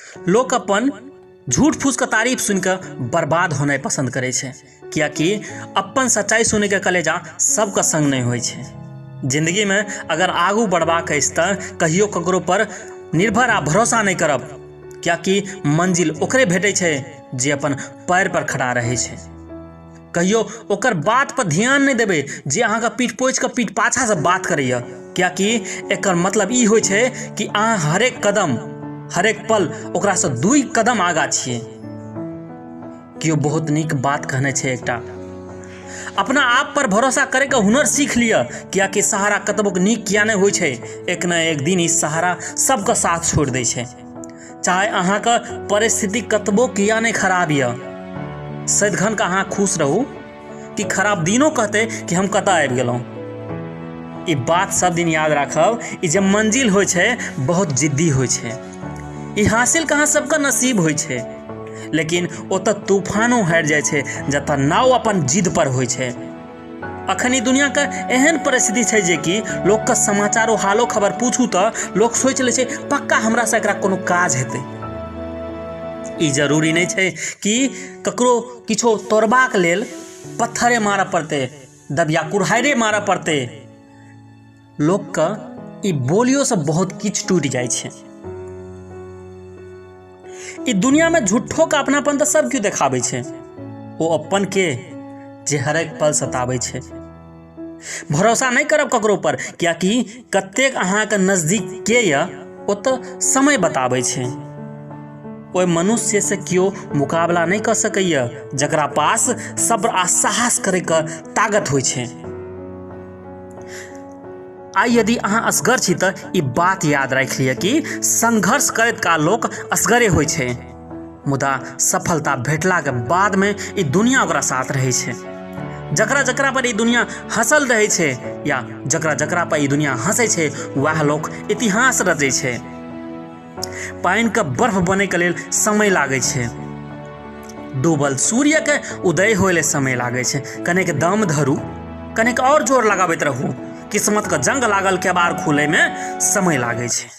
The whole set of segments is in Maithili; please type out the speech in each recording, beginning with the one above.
लोक अपन झूठ फूसके तारीफ सुनिकऽ बर्बाद होनाइ पसन्द करै छै, किएकि अपन सच्चाइ सुनैके कलेजा सबके सङ्ग नहि होइ छै। जिन्दगीमे अगर आगू बढ़बाक अछि तऽ कहियो ककरो पर निर्भर आ भरोसा नहि करब, किएकि मंजिल ओकरे भेटै छै जे अपन पैर पर खड़ा रहै छै। कहियो ओकर बात पर ध्यान नहि देबै जे अहाँके पीठ पोछि कऽ पीठ पाछासँ बात करैए, किएकि एकर मतलब ई होइ छै कि अहाँ हरेक कदम हरेक पल ओकरासँ 2 कदम आगाँ छियै। केओ बहुत नीक बात कहने छै एकटा, अपना आप पर भरोसा करैके हुनर सीख लिअ, किएकि सहारा कतबो नीक किया नहि होइ छै, एक ने एक दिन ई सहारा सबके साथ छोड़ि दै छै। चाहे अहाँके परिस्थिति कतबो किया नहि खराब यऽ, सदिखनके अहाँ खुश रहू कि खराब दिनो कहतै कि हम कतऽ आबि गेलहुँ। ई बात सब दिन याद राखब, ई जे मंजिल होइ छै बहुत जिद्दी होइ छै, ई हासिल कहाँ सबके नसीब होइ छै, लेकिन ओतऽ तूफानो हारि जाइ छै जतऽ नाव अपन जिद पर होइ छै। अखन ई दुनियाके एहन परिस्थिति छै जे कि लोकके समाचारो हालो खबर पूछू तऽ लोक सोचि लै छै पक्का हमरासँ एकरा कोनो काज हेतै। ई जरूरी नहि छै कि ककरो किछो तोड़बाक लेल पत्थरे मारऽ पड़तै, दबिया कुल्हाड़े मारऽ पड़तै। लोकके ई बोलियोसँ बहुत किछु टूटि जाइ छै। ई दुनियामे झूठोके अपनापन तऽ सब केओ देखाबै छै, ओ अपन के जे हरेक पल सताबै छै। भरोसा नहि करब ककरो पर, कियाकि कतेक अहाँके नजदीक के यऽ ओ तऽ समय बताबै छै। ओहि मनुष्यसँ केओ मुकाबला नहि कऽ सकैए जकरा पास सब्र आ साहस करैके ताकत होइ छै। आइ यदि अहाँ असगर छी तऽ ई बात याद राखि लिअ कि संघर्ष करैत काल लोक असगरे होइ छै, मुदा सफलता भेटलाके बादमे ई दुनिया ओकरा साथ रहै छै। जकरा जकरा पर ई दुनिया हँसल रहै छै या जकरा जकरा पर ई दुनिया हँसै छै, वएह लोक इतिहास रचै छै। पानिके बर्फ बनैके लेल समय लागै छै, डूबल सूर्यके उदय होइ लए समय लागै छै। कनेक दम धरू, कनेक आओर जोर लगाबैत रहू, किस्मतके जंग लागल केबाड़ खुलैमे समय लागै छै।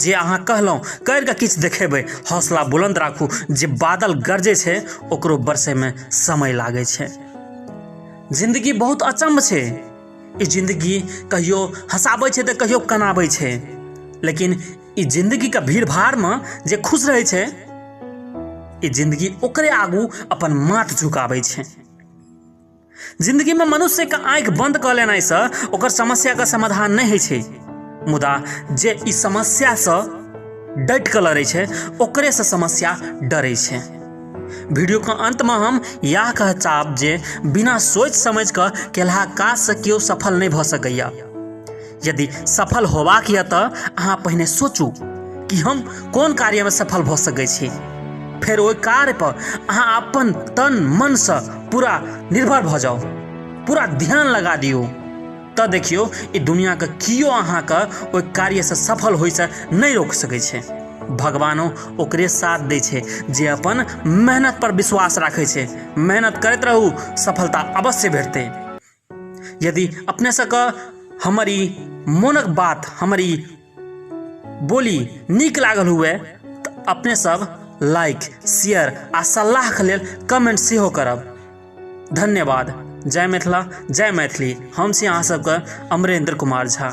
जे अहाँ कहलहुँ करिके किछु देखेबै, हौसला बुलंद राखू, जे बादल गरजै छै ओकरो बरसैमे समय लागै छै। जिन्दगी बहुत अचम्भ छै, ई जिन्दगी कहियो हँसाबै छै तऽ कहियो कनाबै छै, लेकिन ई जिन्दगीके भीड़ भाड़मे जे खुश रहै छै, ई जिन्दगी ओकरे आगू अपन माथ झुकाबै छै। जिन्दगीमे मनुष्यके आँखि बन्द कऽ लेनाइसँ ओकर समस्याके समाधान नहि होइ छै, मुदा जे ई समस्यासँ डटि कऽ लड़ै छै ओकरेसँ समस्या डरै छै। वीडियोके अन्तमे हम इएह कह चाहब जे बिना सोचि समझि कऽ केलहा काजसँ केओ सफल नहि भऽ सकैए। यदि सफल होबाक यऽ तऽ अहाँ पहिने सोचू कि हम कोन कार्यमे सफल भऽ सकै छी, फेर ओहि कार्य पर अहाँ अपन तन मनसँ पूरा निर्भर भऽ जाउ, पूरा ध्यान लगा दियौ, तऽ देखियौ ई दुनियाके केओ अहाँके ओहि कार्यसँ सफल होइसँ नहि रोकि सकै छै। भगवानो ओकरे साथ दै छै जे अपन मेहनत पर विश्वास राखै छै। मेहनत करैत रहू, सफलता अवश्य भेटतै। यदि अपने सबके हमर ई मोनक बात, हमर ई बोली नीक लागल हुए तऽ अपने सब लाइक, शेयर आ सलाहके लेल कमेंट सेहो करब। धन्यवाद। जय मिथिला, जय मैथिली। हम छी अहाँ सबके अमरेंद्र कुमार झा।